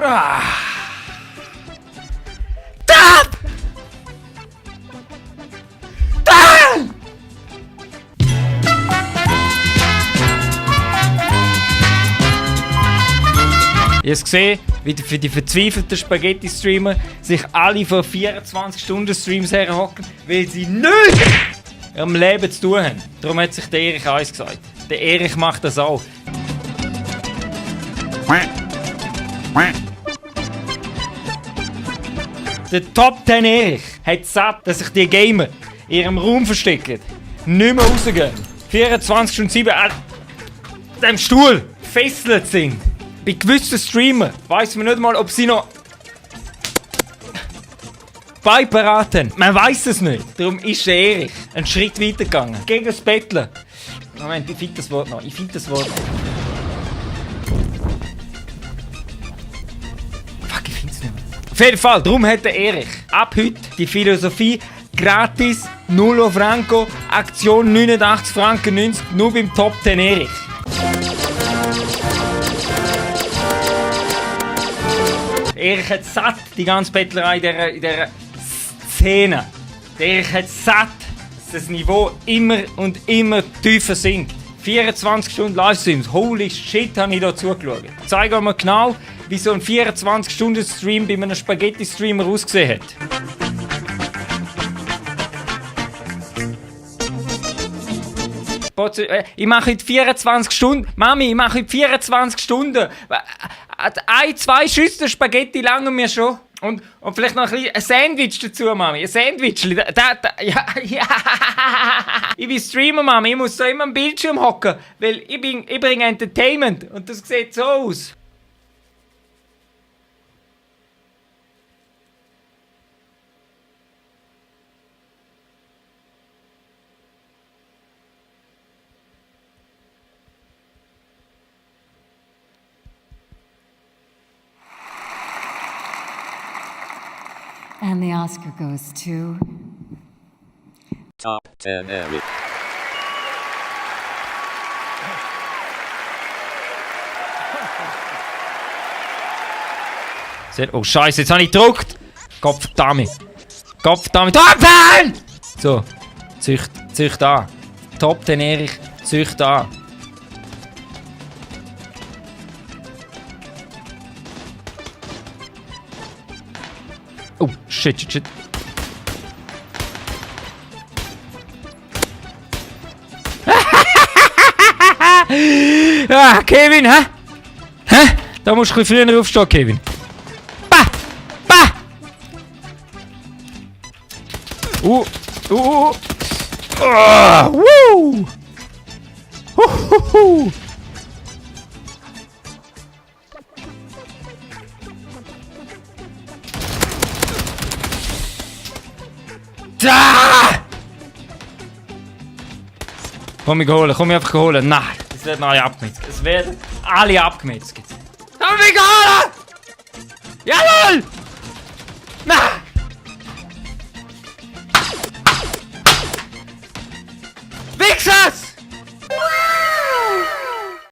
Ah. Tap! Tap! Ich habe gesehen, wie für die verzweifelten Spaghetti-Streamer sich alle von 24-Stunden-Streams herhocken, weil sie nichts in ihrem Leben zu tun haben. Darum hat sich der Erich eins gesagt. Der Erich macht das auch. Der Top 10 Erich hat satt, dass sich die Gamer in ihrem Raum verstecken, nicht mehr rausgehen, 24 Stunden 7 an dem Stuhl gefesselt sind. Bei gewissen Streamern weiss man nicht mal, ob sie noch beiberaten. Man weiß es nicht. Darum ist der Erich einen Schritt weiter gegangen. Gegen das Betteln. Moment, ich finde das Wort noch. Fuck, ich finde es nicht mehr. Auf jeden Fall, darum hat der Erich ab heute die Philosophie gratis, 0 Franco, Aktion 89 Franken 90, nur beim Top 10 Erich. Erich hat satt, die ganze Bettlerei in dieser Szene. Erich hat satt, dass das Niveau immer und immer tiefer sinkt. 24 Stunden Livestreams, holy shit, habe ich da zugeschaut. Ich zeige euch mal genau, wie so ein 24-Stunden-Stream bei einem Spaghetti-Streamer ausgesehen hat. Ich mache heute 24 Stunden. Mami, ich mache heute 24 Stunden. 1-2 Schüsse Spaghetti langen mir schon. Und vielleicht noch ein Sandwich dazu, Mami. Ein Sandwich. Ja. Ich bin Streamer, Mami. Ich muss da immer am Bildschirm hocken. Weil ich bringe Entertainment. Und das sieht so aus. And the Oscar goes to... Top 10 Eric. Oh Scheiße, jetzt habe ich gedruckt! Gottverdammt! Top 10! So, zücht an. Top 10 Erich, zücht an. Oh, shit. Ah, Kevin, hä? Da musst du ein bisschen früher aufstehen, Kevin. Bah! Woo! Da! Komm mich einfach holen. Nein, es werden alle abgemetzelt. Komm mich holen! Jawohl! Nein! Wichsers!